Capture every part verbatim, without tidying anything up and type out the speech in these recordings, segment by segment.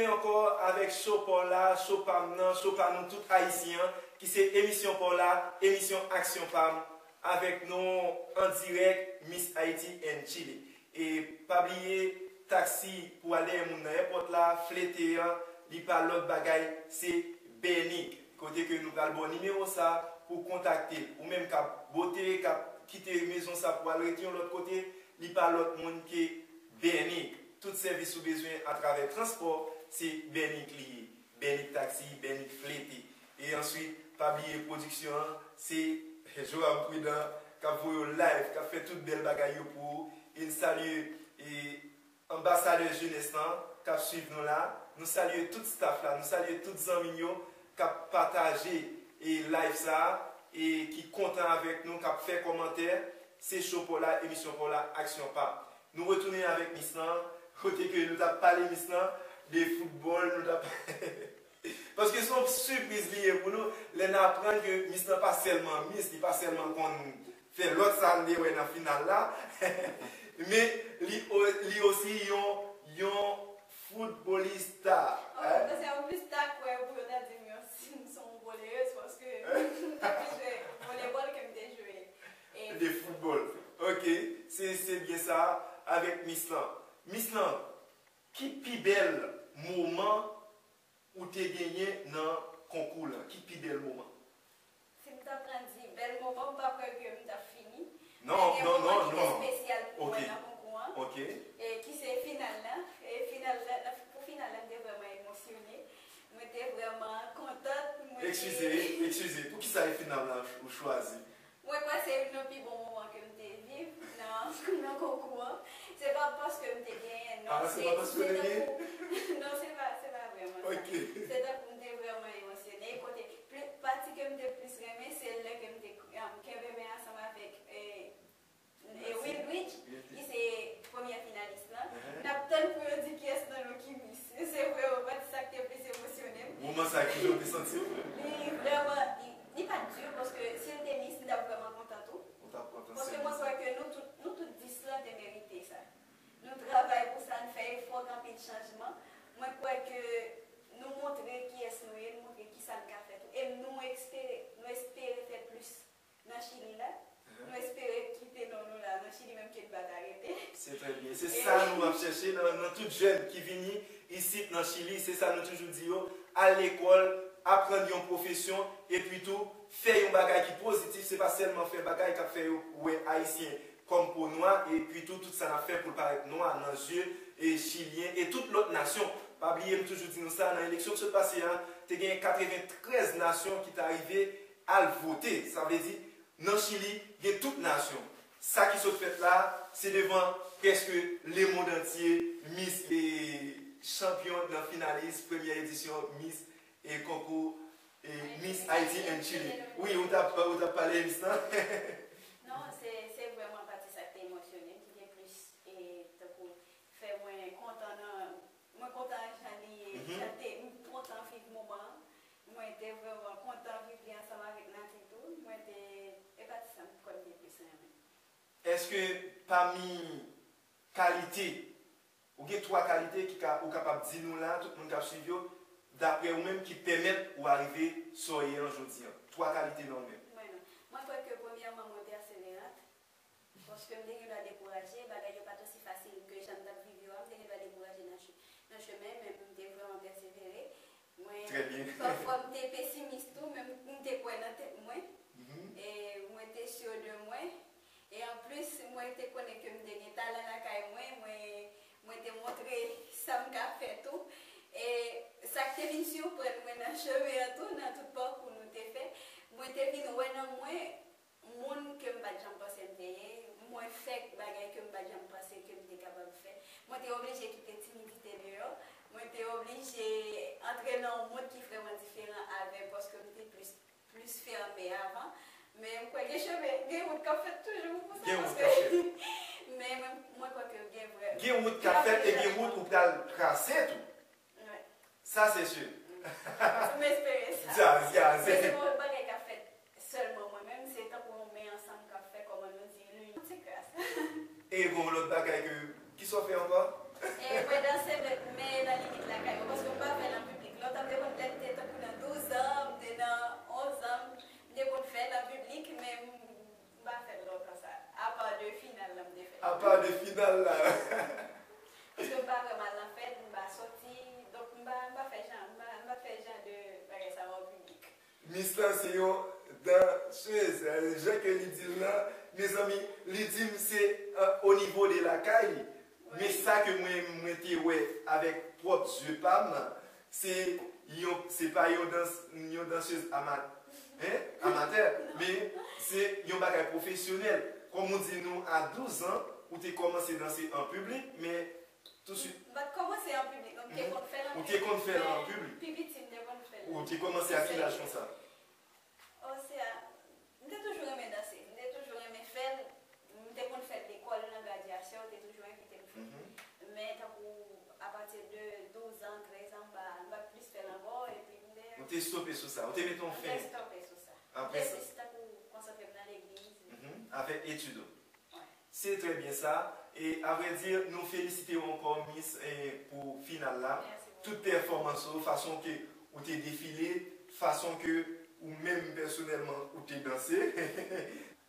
Ankò avèk show pa w la, show pa m nan, show pa nou tout Ayisyen an, ki se emisyon pa w la, emisyon Aksyon pa m, avèk nou an dirèk, Miss Haiti and Chile. E pa bliye, taksi pou al dèyè moun nan èpòt la, flete an, li pa lòt bagay, se Bènik. Kote ke nou pral ba w nimewo sa pou kontakte l. Ou menm k ap bote, k ap kite mezon sa pou al rete yon lòt kote, li pa lòt moun ke Bènik. Tout sèvis ou bezwen atravè transpò, se Bènik li ye. Bènik taksi, Bènik flete. E answit, pa bliye pwodiksyon an, se Joab Prudent k ap voye w live, k ap fè tout bèl bagay yo pou ou. E n salye, e, anbasadè jenès lan k ap swiv nou la. Nou salye tout staff la, nou salye tout zanmi n yo k ap pataje, e, live sa a, e ki kontan avèk nou, k ap fè kòmantè. Se show pa w la, emisyon pa w la, Aksyon pa m. Nou retounen avèk Miss lan, kote ke nou t ap pale Miss lan de foutbòl, nou t ap Paske se yon sipriz li ye pou nou, lè n aprann ke Miss lan pa sèlman Miss, li pa sèlman konn fè lòt sa n te wè nan final la, men li, o- li osi yon, yon foutbolista. Oh, se yon plis ta kwè pou yo ta di m yon si m se yon volerez, paske m te plis jwe volebòl ke m te jwe, e, de foutbòl. Ok, se, se byen sa avèk Miss lan. Miss lan, ki pi bèl moman ou te genyen nan konkou lan? Ki pi bèl moman? Si m ta pran di bèl moman, m pa kwè ke m t ap fini. Non, non, non, non. Gen moman ki te espesyal pou mwen nan konkou an. Ok. E ki se final lan. E final lan, nan, pou final lan, m te vrèman emosyone. Mwen te vrèman kontan. Mwen te Eskize, eskize. Poukisa e final lan ou chwazi? Mwen kwè se youn nan pi bon moman ke m te viv nan, nan konkou an. Se pa paske m te genyen, non. Ah, se pa paske w te genyen? Non, se pa, se pa vrèman sa. Ok. Se tankou m te vrèman emosyone. Kote, pli, pati ke m te plis renmen, se lè ke m te, um, kenbe men ansanm avèk, eh, eh, Wildridge, ki se premyè finalis lan. N ap tann pou yo di kiyès nan nou ki Miss. Se vrèman pati sa k te plis emosyone m. Moman sa, kijan w te santi w? Li vrèman, li, li pa t di, paske si l te Miss, m t ap vrèman kontan tou. Ou t ap kontan. Paske mwen kwè ke nou tout, nou tout dis lan te merite sa. Nou travay pou sa, n fè efò, gen anpil chanjman. Mwen kwè ke nou montre kiyès nou ye, nou montre kisa n ka fè tou. E nou espere, nou espere fè plis nan Chili la. Nou espere kite non nou la nan Chili, menm ke n pa ta rete. Se trè byen. Se sa nou ap chèche nan, nan tout jèn ki vini isit nan Chili. Se sa nou toujou di yo. Al lekòl, aprann yon pwofesyon, epi tou, fè yon bagay ki pozitif. Se pa sèlman fè bagay k ap fè yo wè Ayisyen kòm po nwa, epi tou, tout sa n ap fè pou l parèt nwa nan zye, e, Chilyen, e tout lòt nasyon. Pa bliye, m toujou di nou sa, nan eleksyon ki sot pase a, te genyen katreventrèz nasyon ki ta rive al vote. Sa vle di, nan Chili, gen tout nasyon. Sa ki sot fèt la, se devan prèske lemonn antye, Miss e chanpyon nan finalis premyè edisyon Miss e konkou e Miss Haiti and Chile. Wi, ou t ap, ou t ap pale Miss lan? Non, se, se vrèman pati sa k te emosyone m, ki te plis, e, tankou, fè mwen kontan nan, mwen kontan jan li ye, jan te, m kontan viv moman an. Mwen te vrèman kontan viv li ansanm avèk Nati tou. Mwen te, e pati sa m kwè m te plis renmen. Èske pami kalite, ou gen twa kalite ki ka, ou kapab di nou la, tout moun k ap swiv yo, daprè ou menm ki pèmèt ou arive sa w ye an jodi an? Twa kalite nan ou menm. Mwen menm. Mwen kwè ke premyèman mwen pèseverant. Paske m te gen dwa dekouraje, bagay yo pa t osi fasil ke jan m t ap viv yo a, m te gen dwa dekouraje nan che-, nan chemen, men m te vrèman pèsevere. Mwen, pafwa m te pesimis tou, men m, m te kwè nan tèt mwen. E mwen te si de mwen. E anplis, mwen te konnen ke m te gen talan lakay mwen, mwen, mwen te montre sa m ka fè tou. E sa k te vin siprann mwen nan chemen an tou, nan tout pakou nou te fè, mwen te vin wè nan mwen moun ke m pa t janm panse m te ye, mwen fè bagay ke m pa t janm panse ke m te kapab fè. Mwen te oblije kite timidite deyò, mwen te oblije antre nan yon mond ki vrèman diferan avè paske m te plis, plis fèmen avan. Men m kwè gen chemen, gen wout k ap fèt toujou pou sa, paske, men mwen, mwen kwè ke gen vrè. Gen wout k ap fèt e gen wout ou pral trase tou. Sa se si. M espere sa. Men se pa yon bagay k ap fèt sèlman mwen menm, se tankou yon men ansanm k ap fè, kòman nou di, li, ti kras. E gon lòt bagay ke, kisa w fè ankò? E mwen danse, men nan limit lakay mwen, paske De final la. Paske m pa vrèman al nan fèt, m pa sòti, donk m pa, m pa fè jan, m pa, m pa fè jan de bagay sa yo an piblik. Miss lan se yon dansez. Jan ke li di l lan, mezanmi, li di m se, euh, o nivo de lakay li. Men sa ke mwen, mwen te wè avèk pwòp zye pa m, se yon, se pa yon dans, yon dansez ama-, hein, amatè, men se yon bagay pwofesyonèl. Kòm ou di nou, a douz an, ou te kòmanse danse an piblik, men touswit. M pa t kòmanse an piblik, non, m te konn fè l an piblik. Ou te konn fè l an piblik. Pi piti, m te konn fè l. Ou te kòmanse a ki laj konsa? O, se a, m te toujou renmen danse. M te toujou renmen fè l. M te konn fè l lekòl, nan gradyasyon, yo te toujou envite m fè l. Men tankou apati de douz an, trèz an, m pa, m pa plis fè l ankò, epi m te Ou te stope sou sa, ou te mete yon fen. M te stope sou sa. Apre sa. M te plis tankou konsantre m nan legliz. Mhm. Avèk etid ou. Wi. Se trè byen sa. E avrèdi, nou felisite w ankò, Miss, eh, pou final la. Mèsi bokou. Tout pèfòmans ou, fason ke ou te defile, fason ke ou menm pèsonèlman ou te danse.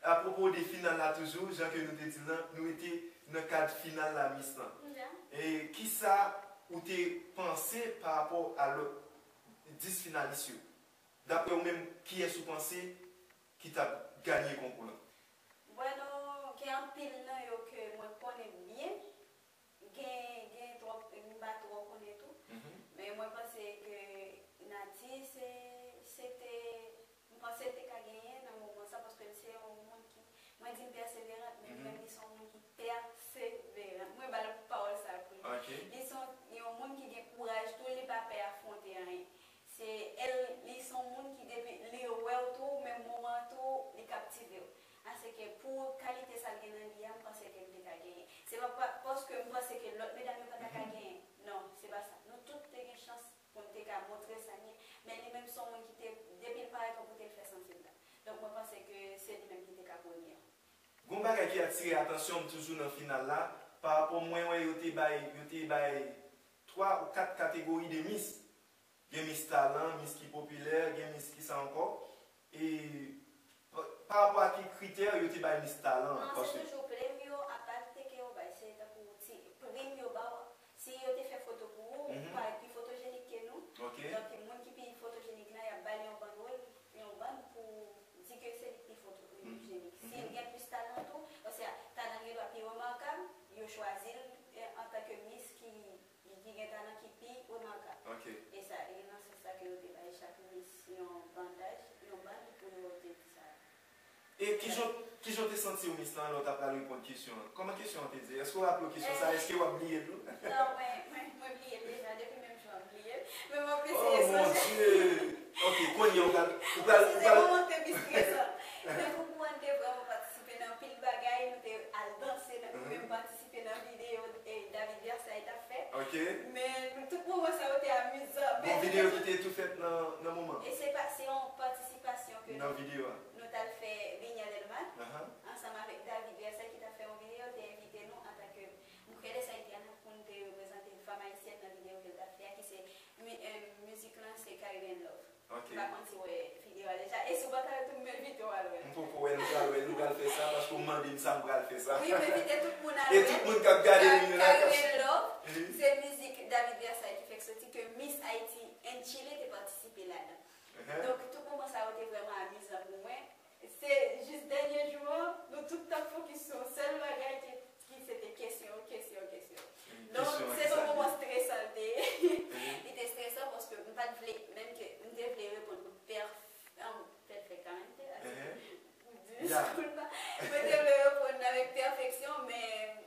Apwopo de final la toujou, jan ke nou te di l lan, nou rete nan kad final la, Miss lan. Ja. E kisa ou te panse pa rapò a lòt dis finalis yo? Daprè ou menm, kiyès ou panse ki t ap ganye konkou lan? Bueno, gen anpil nan yo ke mwen konnen byen. Gen, gen twòp, m pa twò konnen tou. Mhm. Men mwen panse ke Nati se, se te, m panse l te ka genyen nan moman sa, paske l se yon moun ki, mwen di m pèseverant, men li menm li se yon moun ki pèseveran. Mwen ba l pawòl sa pou li. Ok. Li se yon, yon moun ki gen kouraj tou, li pa pè afwonte anyen. Se, el, li se yon moun ki depi li wè w tou, menm moman an tou, li kaptive w. Asèke pou kalite sa l gen nan li a, m panse ke m te ka genyen. Se pa, pa, paske m panse ke lòt medam yo pa ta ka genyen. Non, se pa sa. Nou tout te gen chans pou n te ka montre sa n ye. Men li menm se yon moun ki te, depi l parèt, ou te fè santi l la. Donk, mwen panse ke se li menm ki te ka premye. Gon bagay ki atire atansyon m toujou nan final la, pa rapò mwen wè yo te bay, yo te bay twa ou kat kategori de Miss. Gen Miss Talan, Miss ki popilè, gen Miss ki sa ankò. E pa, pa rapò a ki kritè yo te bay Miss Talan an? Non, se toujou premye yo, apa te ke yo bay, se tankou ti prim yo ba w. Si yo te fè foto pou ou, ou parèt pi fotojenik ke nou. Ok. Donk, moun ki pi fotojenik la, y ap ba l yon bann wòl, yon bann pou di ke se li ki pi fotojenik. Si l gen plis talan tou, paske talan l gen dwa pi remakab, yo chwazi l, eh, antanke Miss ki, ki gen talan ki pi remakab. Ok. E sa, e nan sans sa ke yo te bay chak Miss yon bandaj, yon bann pou yo te di sa. E kijan, kijan w te santi w, Miss lan, lè w t ap pral reponn kesyon an? Kòman kesyon an te di? Èske w raple w kesyon sa? Èske w ap bliye l tou? Non, mwen, mwen, mwen bliye l deja. Depi menm jou an, m bliye l. Men m ap eseye sonje. Oh mon Dieu! Ok, kounye a, ou pral, ou pral, ou pral. Se moman te pi stresan. Men konkou an, te vrèman patisipe nan anpil bagay. Nou te al danse, nou te menm patisipe nan videyo, eh, David Versailles t ap fè. Ok. Men tout moman sa yo te amizan. Bon, videyo ki te tou fèt nan, nan moman. E se pa, se yon patisipasyon ke nan videyo a. Nou t al fè Viña del Mar, ansanm avèk David Versailles ki t ap fè yon videyo, te envite nou antanke mujeres haitianas pou n te reprezante fanm ayisyèn nan videyo ke l t ap fè a, ki se mi-, eh, mizik lan se Caribbean Love. Ok. M pa konn si w wè videyo a deja. E si w pa t al tou, m envite w al wè l. M poko wè l, m pral wè l, m pral fè sa, paske w mande m sa, m pral fè sa. Wi, m envite tout moun al wè l. E tout moun k ap gade nou yo la. Caribbean Love, se mizik David Versailles ki fèk soti, ke Miss Haiti and Chile te patisipe ladan. Donk, tout moman sa yo te vrèman amizan pou mwen. Se jis dènye jou an, nou tout t ap fokis sou yon sèl bagay ki, ki se te kesyon, kesyon, kesyon. Donk, se te yon moman stresan l te ye. Li te stresan paske m pa t vle, menm ke m te vle reponn pèf-, um, perfectamente, así que, disculpa. Mwen te vle reponn avèk pèfeksyon, men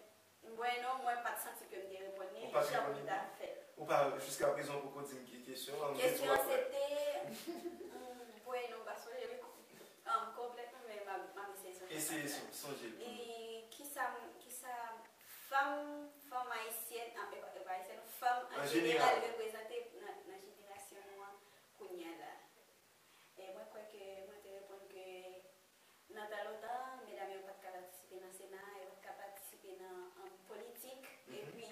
Bueno, mwen pa t santi ke m te reponn li jan pou m ta fè l. Ou pa, jiska prezan, ou poko di m ki kesyon an, m te twò. Kesyon an se te, mm, bueno, m pa sonje li, um, konplètman, men m a, m a eseye sonje. Eseye sonje l. E kisa, kisa fanm, fanm ayisyèn, ah, e pa, e pa ayisyèn, fanm an jeneral reprezante nan, nan jenerasyon nou an kounye a la? E mwen kwè ke mwen te reponn ke nan tan lontan, medam yo pa t ka patisipe nan Sena, yo pa t ka patisipe nan, um, politik. Epi,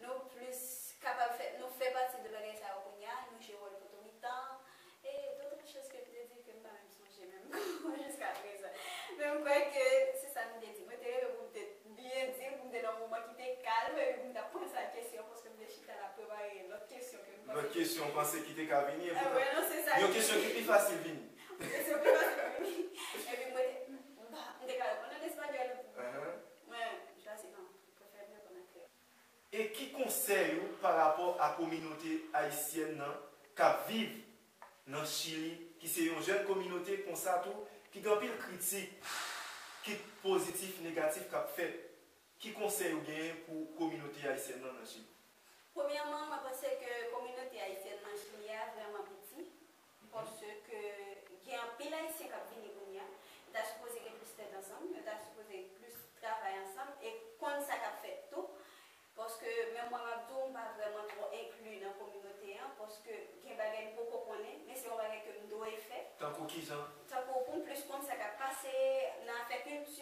nou plis kapab fè, nou fè pati de bagay sa yo kounye a, nou jwe wòl poto mitan. E d'autant plus ke m te di ke m pa menm sonje menm jiska prezan. Men m kwè ke se sa m te di. Mwen te reve pou m te byen di, pou m te nan Lòt kesyon, w panse ki te ka vini? Ah, ouais, non, c'est ça. Yon kesyon ki pi fasil vini. Kesyon pi fasil vini. Epi mwen te, m pa, m te ka reponn an espanyòl. Ahan. Mwen, m chwazi, non, m prefere reponn an kreyòl. E ki konsèy ou pa rapò a kominote ayisyèn nan k ap viv nan Chili, ki se yon jèn kominote konsa tou, ki gen anpil kritik, kit pozitif, negatif, k ap fèt? Ki konsèy ou genyen pou kominote ayisyèn nan nan Chili? Premyèman, mwen panse ke kominote ayisyèn nan Chili a vrèman piti, paske gen anpil Ayisyen k ap vini kounye a. Yo ta sipoze gen plis tèt ansanm, yo ta sipoze plis travay ansanm e konn sa k ap fèt tou. Paske menm mwen m ap di w, m pa vrèman twò enkli nan kominote an, paske gen bagay m poko konnen, men se yon bagay ke m dwe fè. Tankou kijan? Tankou pou m plis konn sa k ap pase nan afè kilti,